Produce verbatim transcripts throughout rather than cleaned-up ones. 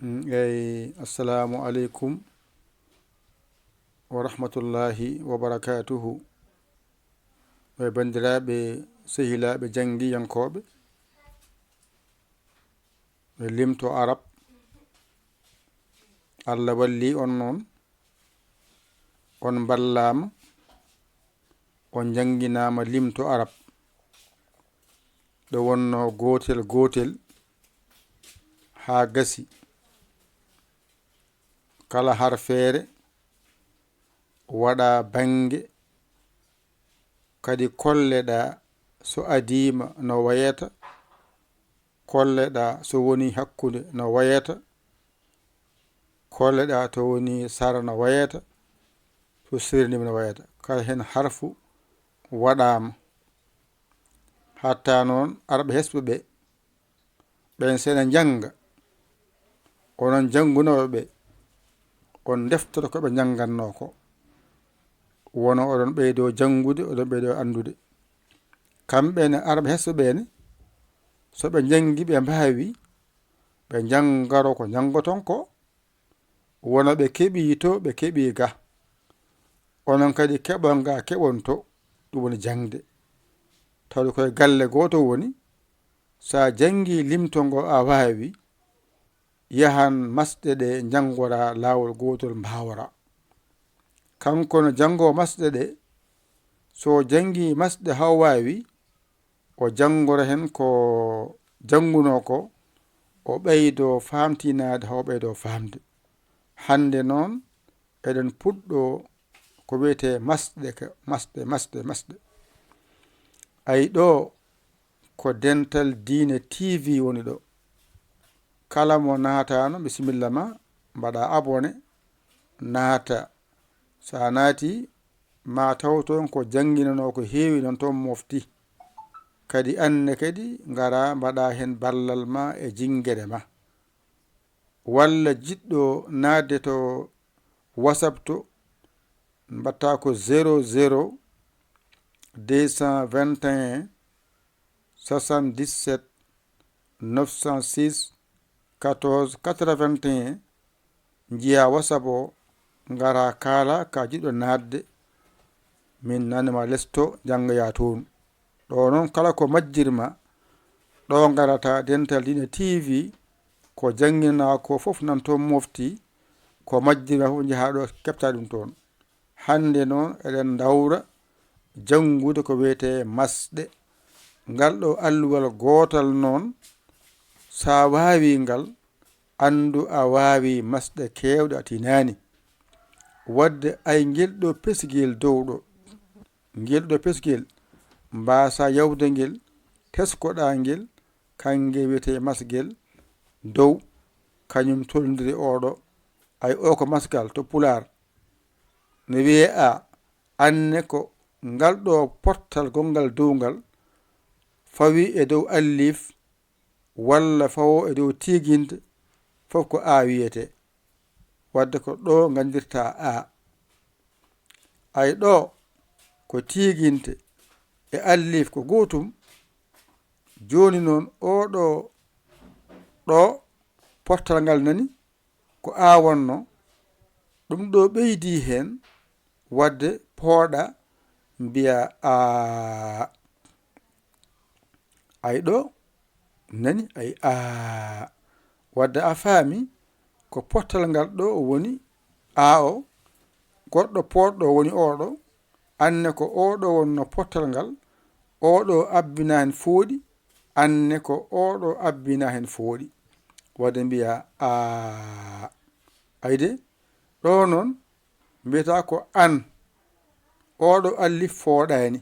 Mm, eyi, assalamu aleykum wa rahmatullahi wa barakatuhu. E banndiraaɓe, sehilaaɓe janngiyankooɓe, ɓe limto Arab, Allah walli on noon, on mballaama, on njannginaama limto Arab. Ɗo wonnoo gootel gootel haa gasi. Kala harfeere waɗa bannge, kadi kolleɗaa so adiima no wayata, kolleɗaa so woni hakkunde no wayata, kolleɗaa to woni sara no wayata, so sirnima no wayata. Kala heen harfu waɗaama. Hatta noon arɓe hesɓe ɓe, ɓen sene njannga, onon janngunooɓe ɓe, on ndeftoto ko ɓe njanngannoo ko. Wona oɗon ɓeydoo janngude, oɗon ɓeydoo anndude. Kamɓe ne arɓe hesɓe ɓe ne, so ɓe njanngi ɓe mbaawi, ɓe njanngaro ko njanngoton ko, wona ɓe keɓii to, ɓe keɓii ga. Onon kadi keɓon ga, keɓon to, ɗum woni jaŋde. Tawde koye galle gooto woni, so a janngii limto ngo a waawi, yahan masɗe ɗe njanngoraa laawol gootol mbaawraa. Kanko no janngoo masɗe ɗe, so o janngii masɗe haa o waawi, o janngora heen ko janngunoo ko, o ɓeydoo faamtinaade haa o ɓeydoo faamde. Hannde noon, eɗen puɗɗoo ko wiyetee masɗe, ka, masɗe, masɗe, masɗe. Ay ɗo ko Dental Diine T V woni ɗo. Kala mo naataano, bisimilla ma, mbaɗa abonné, naata. So a naati, ma taw toon ko jannginanoo ko heewi noon toon mofti. Kadi anne kadi ngara mbaɗa heen ballal ma e jinngere ma. Walla jiɗɗo naatde to WhatsApp to, mbaɗta ko zéro zéro deux cent vingt et un soixante-dix-sept neuf cent six quatorze quatre-vingt-un, njiya WhatsApp o, ngara kaala ka jiɗɗo naatde, min nani ma lesto, janngoya toon. Ɗo noon kala ko majjirma, ɗo ngarata Dental Diine T V, ko jannginaa ko fof nan toon mofti, ko majjirma fof njaha ɗo keɓta ɗum toon. Hannde noon eɗen ndawra janngude ko wiyetee masɗe. Ngal ɗo alluwal gootal noon, so a waawii ngal, anndu a waawii masɗe keewɗe a tinaani. Waɗde ay ngel ɗo pesgel dow ɗo, ngel ɗo pesgel, mbaasa yawde ngel, teskoɗaa ngel, kannge wiyetee masgel dow, kañum tolniri oɗo. Ay o ko masgal to Pulaar. Ne wiyee A, anne ko ngal ɗo pottal gonngal dow ngal, fawi e dow allif, walla fawo e dow tiiginde, fof ko A wiyetee. Waɗde ko ɗo nganndirta A. Ay ɗo ko tiiginde e allif ko gootum. Jooni noon, oɗo ɗo pottal ngal nani, ko A wonno, ɗum ɗo ɓeydi heen, waɗde pooɗa, mbiya A. Ay ɗo nani, ay A. Waɗde a faami, ko pottal ngal ɗo woni A o, goɗɗo poodɗo woni oɗo, anne ko oɗo wonno pottal ngal, oɗo abbina heen fooɗi, anne ko oɗo abbina heen fooɗi. Waɗde mbiya A. Ayde, ɗo noon mbiyata ko an, oɗo allif fooɗaani.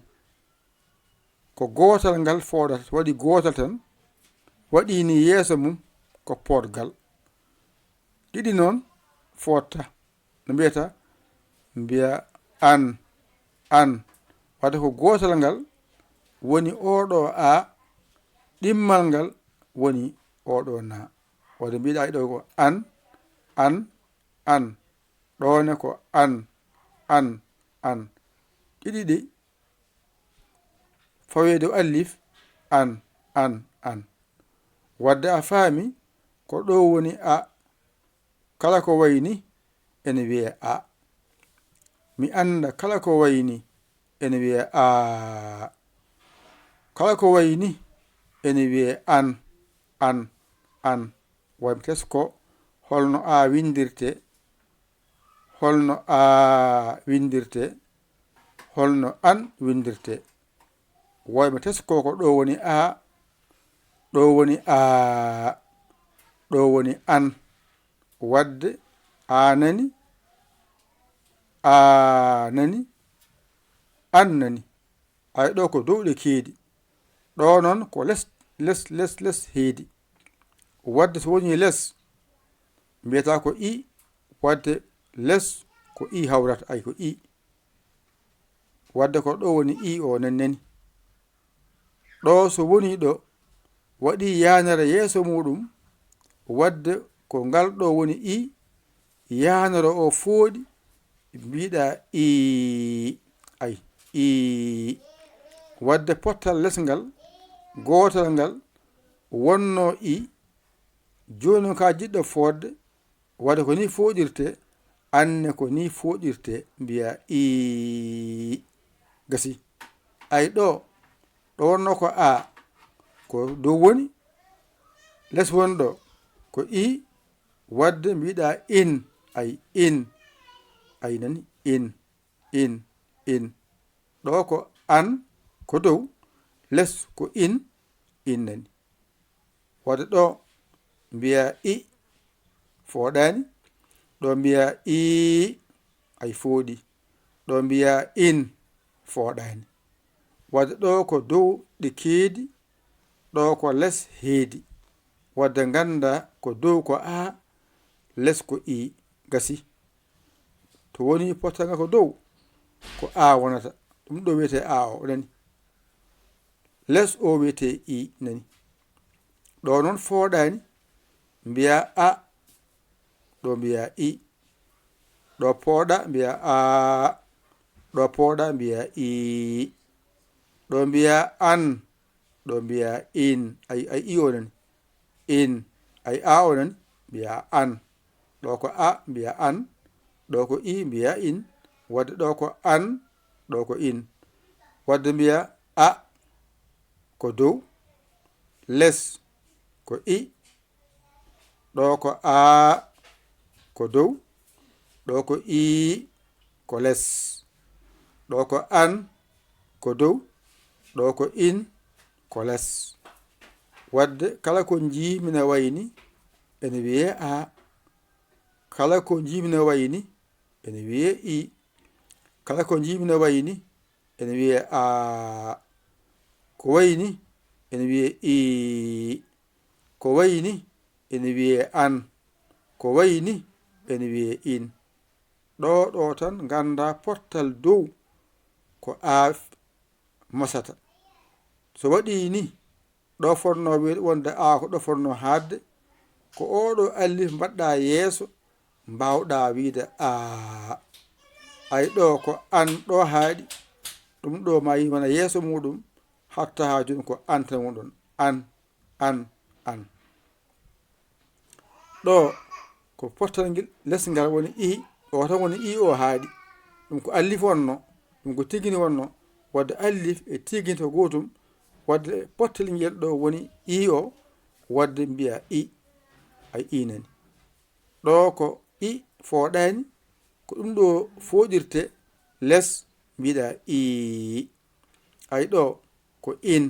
Ko gootal ngal fooɗata, waɗi gootal tan, waɗi ni yeeso mum ko poodgal. Ɗiɗi noon fooɗta. No mbiyata? Mbiya an, an. Waɗde ko gootal ngal woni oɗo A, ɗimmal ngal woni oɗo na. Waɗde mbiɗa ɗo ko an, an, an. Ɗo ne ko an, an, an. Ɗiɗi ɗi faweede allif, an, an, an. Waɗde a faami ko ɗo woni A, Kala ko wayi ni ene wiyee a. Mi annda kala ko wayi ni ene wiyee a. Kala ko wayi ni ene wiyee an, an, an. Wayi mi tesko holno a winndirtee, holno a winndirtee, holno an winndirtee. Wayi mi tesko ko ɗo woni a, ɗo woni a, ɗo woni an. Wadde a nani, a nani, an nani. Ay ɗo ko dow ɗe keedi. Ɗo noon ko les, les, les, les heedi. Wadde so woni les, mbiyata ko i, wadde les ko i hawrata, ay ko i. Wadde ko ɗo woni i o nani nani. Ɗo so woni ɗo, waɗi yaanere yeeso muuɗum, wadde ko ngal ɗo woni i, yaanere o fooɗi, mbiɗa ii, ay, ii. Wadde pottal les ngal, gootal ngal, wonno i, jooni ka jiɗɗo fooɗde, wadde ko ni fooɗirte, anne ko ni fooɗirte, mbiya ii. Gasi. Ay ɗo, ɗo wonno ko a, ko dow woni, les woni ɗo, ko i, wadde mbiɗa in, ay in, ay nani, in, in, in. Ɗo ko an, ko dow, les ko in, in nani. Wadde ɗo mbiya i, fooɗaani, ɗo mbiya ii, ay fooɗi, ɗo mbiya in, fooɗaani. Wadde ɗo ko dow ɗe keedi, ɗo ko les heedi. Wadde ngannda ko dow ko a, les ko i, gasi. To woni pottal ngal ko dow, ko a wonata. Ɗum ɗo wiyetee a o, nani. Les o wiyetee i, nani. Ɗo noon fooɗaani, mbiya a, ɗo mbiya i. Ɗo pooɗa, mbiya a, ɗo pooɗa, mbiya i. Ɗo mbiya an, ɗo mbiya in. Ay, ay i o nani. In. Ay a o nani, mbiya an. Ɗo ko a, mbiya an. Ɗo ko i, mbiya in. Wadde ɗo ko an, ɗo ko in. Wadde mbiya a ko dow, les ko i, ɗo ko a ko dow, ɗo ko i ko les, ɗo ko an ko dow, ɗo ko in ko les. Wadde kala ko njiimi ne wayi ni ene wiyee a. Kala ko njiimi ne wayi ni ene wiyee i. Kala ko njiimi ne wayi ni ene wiyee a. Ko wayi ni ene wiyee i. Ko wayi ni ene wiyee an. Ko wayi ni ene wiyee in. Ɗo, ɗo tan ngannda pottal dow ko a f-, masata. So waɗi ni, ɗo fotnoo wi-, wonde a ko ɗo fotnoo haaɗde, ko oo ɗo allif mbaɗɗa yeeso, mbaawɗa wiide a. Ay ɗo ko an ɗo haaɗi, ɗum ɗo ma yi wona yeeso muuɗum, hatta haa jooni ko an tan woni ɗon. An, an, an. Ɗo ko pottal ngel, les ngal woni i, o tan woni i o haaɗi. Ɗum ko allif wonno, ɗum ko tigini wonno, wadde allif e tigini to gootum, wadde pottal ngel ɗo woni i o, wadde mbiya i, ay i nani. Ɗo ko i fooɗaani, ko ɗum ɗo fooɗirte les mbiɗa i. Ay ɗo ko in,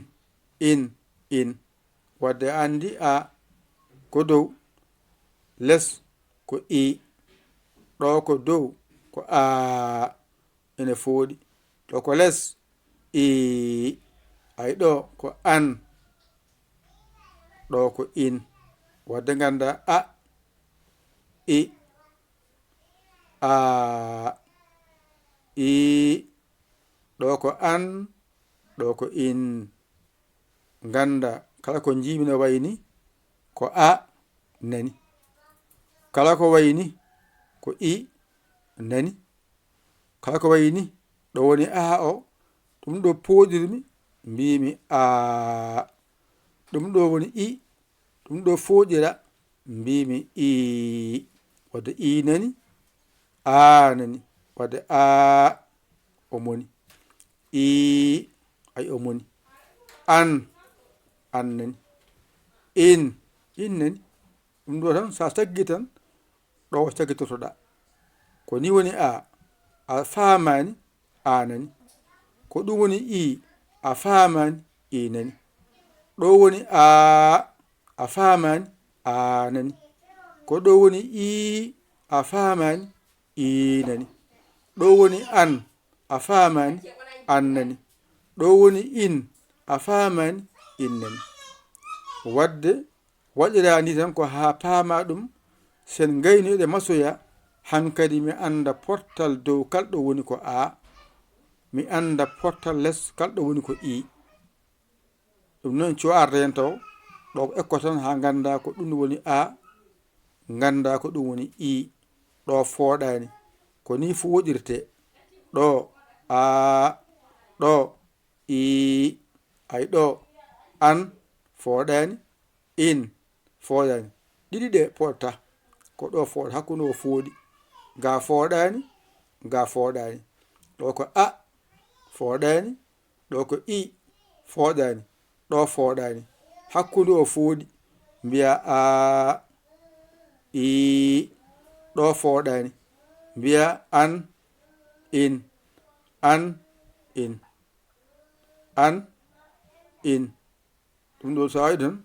in, in. Wadde a anndi a ko dow, les ko i, ɗo ko dow ko a, ene fooɗi. Ɗo ko les i, ay ɗo ko an, ɗo ko in. Wadde ngannda a, i, a, i, ɗo ko an, ɗo ko in. Ngannda kala ko njiimi no wayi ni, ko a nani. Kala ko wayi ni, ko i nani. Kala ko wayi ni, ɗo woni a o, ɗum ɗo pooɗirmi, mbiimi a. Ɗum ɗo woni i, ɗum ɗo fooɗira, mbiimi i. Wadde ii nani, aa nani. Wadde aa, o moni. Ii, ay, o moni. An, an nani. In, in nani. Ɗum ɗo tan, so a taggii tan, ɗo caggitortoɗaa. Ko ni woni aa, a faamaani, aa nani. Ko ɗum woni ii, a faamaani, ii nani. Ɗo woni aa, a faamaani, aa nani. Ko ɗo woni ii, a faamaani, ii nani. Ɗo woni an, a faamaani, an nani. Ɗo woni in, a faamaani, in nani. Wadde, waɗiraa ni tan ko haa paamaa ɗum, sen ngaynoyɗe masoya, hankadi mi annda portal dow kala ɗo woni ko aa, mi annda portal les kala ɗo woni ko ii. Ɗum noon, co arde heen taw, ɗo ko ekko tan haa nganndaa ko ɗum woni aa, nganndaa ko ɗum woni ii. Ɗo fooɗaani. Ko nii fooɗirtee. Ɗo, aa, ɗo, ii, ay, ɗo, an, fooɗaani, in, fooɗaani. Ɗiɗi ɗe pooɗata. Ko ɗo fooɗa, hakkunde o fooɗi. Ga fooɗaani, ga fooɗaani. Ɗo ko a, fooɗaani. Ɗo ko i, fooɗaani. Ɗo fooɗaani. Hakkunde o fooɗi. Mbiya aa, ii, ɗo fooɗaani. Mbiya an, in, an, in, an, in. Ɗum ɗo so a waɗi ɗum,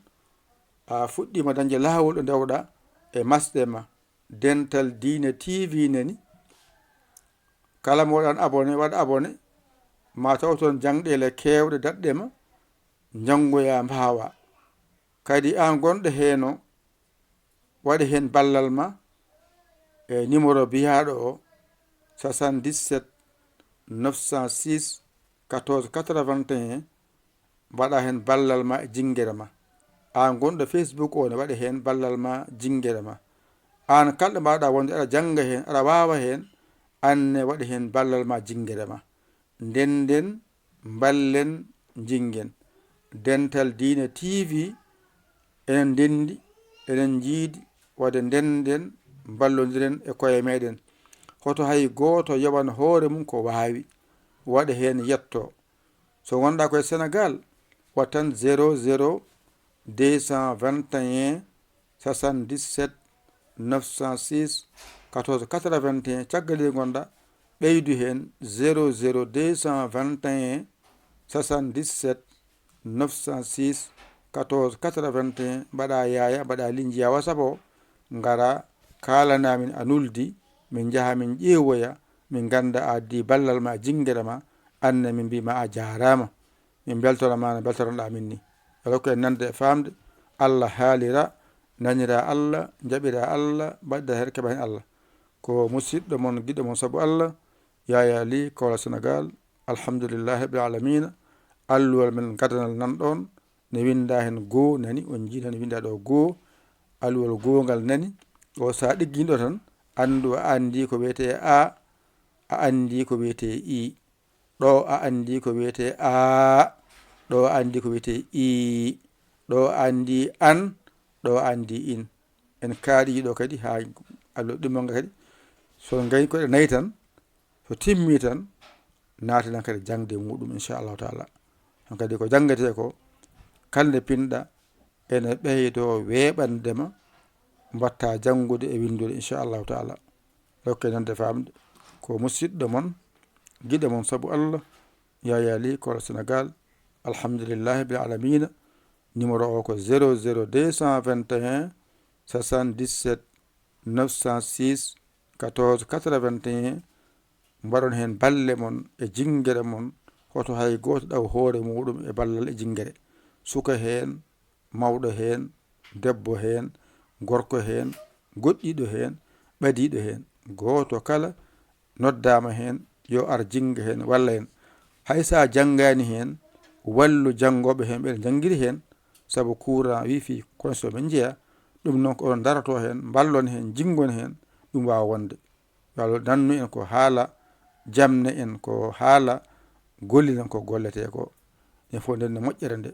a fuɗɗiima dañde laawol ɗo ndewɗaa e masɗe ma. Dental Diine T V nani. Kala mo waɗaani abonné, waɗ abonné. Ma taw toon jaŋɗeele keewɗe daɗɗe ma, njanngoyaa mbaawaa. Kadi aan gonɗo heen o, waɗe heen ballal ma e numéro biyaaɗo o, soixante-dix-sept neuf cent six quatorze quatre-vingt-un, mbaɗa heen ballal ma e jinngere ma. Aan gonɗo Facebook o ne, waɗe heen ballal ma, jinngere ma. Aan kala ɗo mbaawɗaa wonde, aɗa jannga heen, aɗa waawa heen, aan ne waɗe heen ballal ma, jinngere ma. Ndennden, mballen, njinngen. Dental Diine T V, enen ndenndi, enen njiidi, waɗde ndennden, mballondiren e koye meɗen. Hoto hay gooto yoɓan hoore mum ko waawi, waɗa heen yetto. So ngonɗaa koye Senegaal, waɗ tan zéro zéro deux cent vingt et un soixante-dix-sept neuf cent six quatorze quatre-vingt-un, caggal nde ngonɗaa, ɓeydu heen zéro zéro deux cent vingt et un soixante-dix-sept neuf cent six quatorze quatre-vingt-un, mbaɗa yaaya, mbaɗa ligne njiyaa WhatsApp o, ngara kaalana min a nuldi, min njaha min ƴeewoya, min ngannda a addi ballal ma, jinngere ma, aan ne min mbiy ma a jaaraama. Min mbeltora ma no mbeltoronɗaa min ni. Yo Allah hokku en nande e faamde. Allah haalira, nanira Allah, jaɓira Allah, mbaɗda heen keɓa heen Allah. Ko musiɗɗo mon, giɗo mon sabu Allah, Yaya Ly, Kaolack, Senegaal. Alhamdulillahi rabbil alamina. Alluwal men gadanal nan ɗoon, ne winndaa heen goo nani, on njii tan winndaa ɗo goo. Alluwal goo ngal nani. O so a ɗiggiino tan, anndu a anndii ko wiyetee a, a anndii ko wiyetee i. Ɗo a anndii ko wiyetee aa, ɗo a anndii ko wiyetee ii, ɗo a anndii an, ɗo a anndii in. En kaaɗii ɗo kadi haa allo ɗimmal ngal kadi. So ngayi ko ɗe nayi tan, so timmii tan, naatiren kadi jaŋde muɗum, inchallahu taala. Ɗum kadi ko janngetee ko, kala nde pinɗa, ene ɓeydoo weeɓande ma, mbaɗta janngude e winndude, inchallahu taala. Rokke nande faamde ko musiɗɗo mon, giɗo mon sabu Allah, Yaya Ly, Kaolack, Senegaal. Alhamdulillahi rabbil alamina. Numéro o ko zéro zéro deux cent vingt et un soixante-dix-sept neuf cent six quatorze quatre-vingt-un. Mbaɗon heen balle mon e jinngere mon, hoto hay gooto ɗaw hoore muɗum e ballal e jinngere. Suka heen, mawɗo heen, debbo heen, gorko heen, goɗɗiiɗo heen, ɓadiiɗo heen. Gooto kala noddaama heen, yo ar jinnga heen, walla en. Hay so a janngaani heen, wallu janngooɓe heen, ɓe njanngira heen, sabu courant, wifi, connexion ɓe njeya. Ɗum noon ko onon ndarotoo heen, mballon heen, jinngon heen, ɗum waawa wonde. Yo Allah nannu en ko haala, jamna en ko haala, gollina ko golletee ko. Ɗen fof nden no moƴƴere nde.